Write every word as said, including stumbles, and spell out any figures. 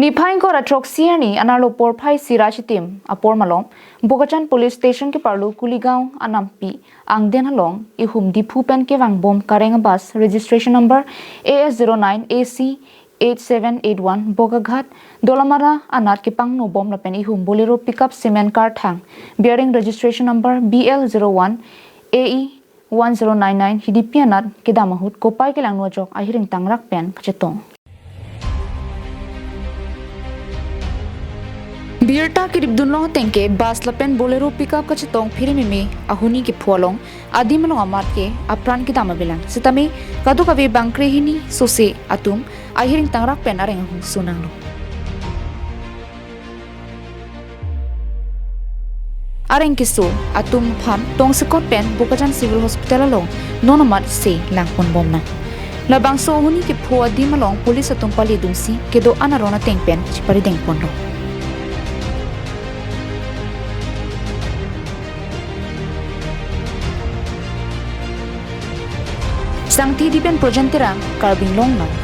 Niphai ingkoi ra throksi arni anerlo porphai isi ra chitim apor malom Bokajan Police Station keparlo Kuligaon anampi angden along ihum Diphu pen kevangbom kareng abus registration number A S zero nine A C eight seven eight one Bokaghat Dolamara anat kepangnobom lapen ihum Bolero pickup cement car thang bearing registration number B L zero one A E one zero nine nine hidipi anat kedam ahut kopai kelangno ajok ahiring tangrak pen kachetong. Birta kedipdun long ateng ke bus lapen Bolero pickup kachetong pherememe ahuni kepho along adim along amat ke apran kedam avelang. Sitame kadokave bangkre hini sose atum ahiring tangrak pen areng ahung sunanglo. Areng keso atum aphan tongsekot pen Bokajan Civil Hospital along non amat se langponbomnang. Labangso ahuni kepho adim along police atum pale dunsi kedo-an aron ateng pen cheparidengponlo. Sangti Dip pen Projen Terang, Karbi Anglong Live.